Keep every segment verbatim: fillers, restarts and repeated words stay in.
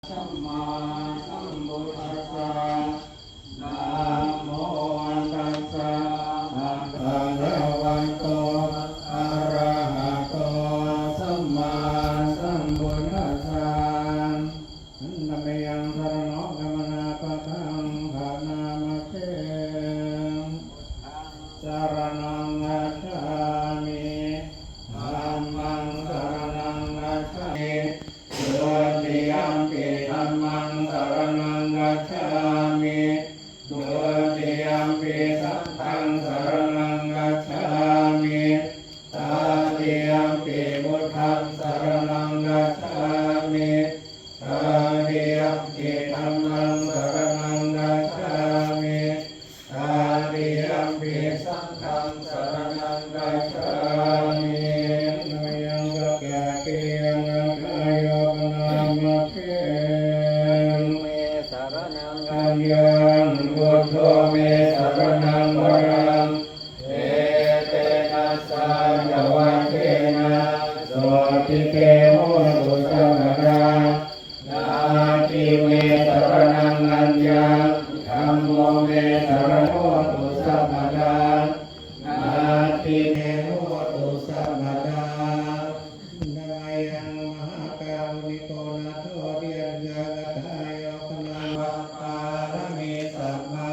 sammāsambuddhassa. Namo tassa bhagavato arahato sammāsambuddhassa. Handa mayaṃ saraṇagamanapatthaṃ bhaṇāma se. Saraṇaṃ gacchāmi. Dhammaṃ saraṇaṃ gacchāmi. Dutiyampi dhammaṃ saraṇaṃ gacchāmi. Dutiyampi saṅghaṃ saraṇaṃ gacchāmi. Tatiyampi buddhaṃ saraṇaṃ gacchāmi. Tatiyampi dhammaṃ saraṇaṃ gacchāmi. Tatiyampi saṅghaṃ saraṇaṃ gacchāmi. Mayaṃ sakkaccaṃ vata yo bhaṇāma se. Me saraṇaṃ aññaṃ, buddho me saraṇaṃ varaṃ. Etena saccavajjena sotthi te hotu sabbadā. Natthi me saraṇaṃ aññaṃ, dhammo me saraṇaṃ hotu sabbadā. Natthi me hotu sabbadā. Handa mayaṃ mahākāruṇiko nātho tiyajja katā yo bhaṇāma se. Pāramī sabbā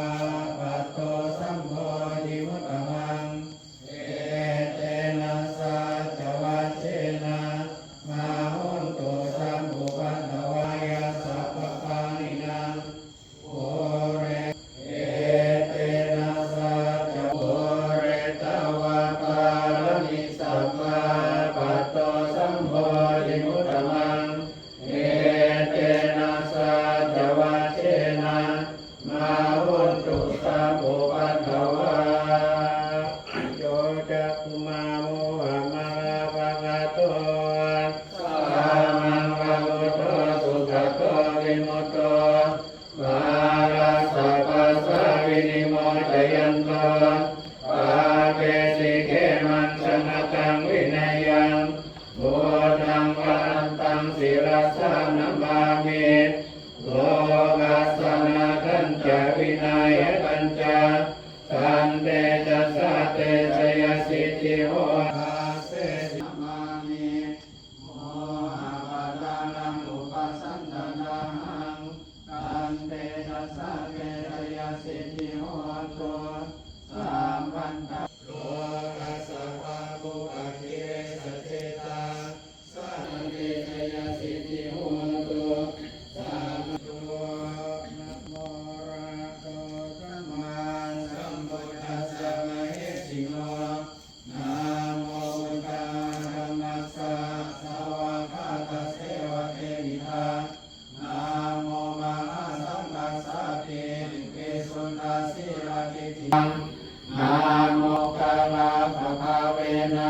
patto sambodhimuttamaṃ. Etena saccavajjena mā hontu sabbupaddavā. Sabbapāṇinaṃ pūre. Etena sacca pūretvā pāramī sabbā patto sambodhimuttamaṃ. Etena saccavajjena mā hontu sabbupaddavā. Yo cakkhumā mohamalāpakaṭṭho, sāmaṃ va buddho sugato vimutto, mārassa pāsā vinimocayanto, pāpesi khemaṃ janataṃ vinayaṃ. Buddhaṃ varantaṃ sirasā namāmi, lokassa nāthañca vināyakañca. Tantejasā te jayasiddhi hotu. Āsesi namāmi, mohappadālaṃ upasantadāhaṃ. Tantejasā te jayasiddhi hotu sabbadā. Lokassa pāpūpakilesajetā, sā te jayasiddhi hotu sabbadā. Namo arahato sammāsambuddhassa mahesino. Namo uttamasammāsāvakātasseva tenidha. Namo mahāsaṅghassāpi visuddhasīladiṭṭhinaṃ. Namo puggalānubhāvena